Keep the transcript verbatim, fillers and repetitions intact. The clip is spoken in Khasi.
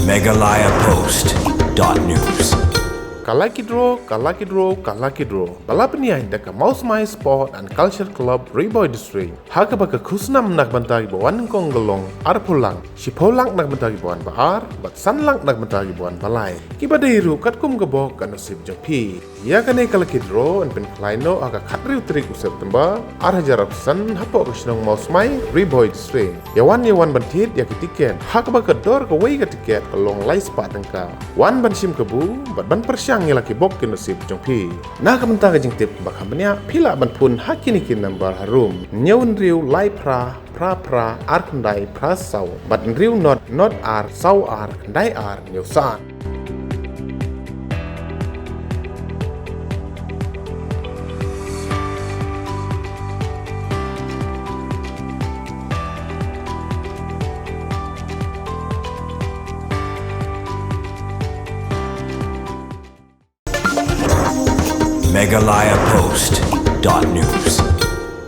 Meghalaya Post dot news. Ka Lucky Draw, ka Lucky Draw, ka Lucky Draw. Ba la pynïaid da ka Mawsmai Sport and Culture Club, Ri Bhoi District. Ha kaba ka khusnam na ka bynta kiba wan nyngkong ka long arphew lak, shiphew lak na ka bynta kiba wan ba ar, bad san lak na ka bynta kiba wan ba lai. Kiba dei ruh katkum ka bok ka nusip jong phi. Ïa kane ka Lucky Draw yn pynkhlaiñ noh ha ka khathynriew tarik u September, ar hajar arphew san, hapoh ka shnong Mawsmai, Ri Bhoi District. Ïa wan, ïa wan ban thied ïa ki tiket. Ha kaba ka dor kawei ka tiket ka long lai spah tyngka. Wan ban shim kabu bad ban pyrshang ïa la ki bok ki nusip jong phi. Na ka bynta ka jingtip ba kham bniah, phi lah ban phone ha kine ki number harum: hynñiew hynriew lai phra phra phra ar khyndai phra saw, bad hynriew nod nod ar saw ar khyndai ar hynñiew san. Meghalaya Post dot news.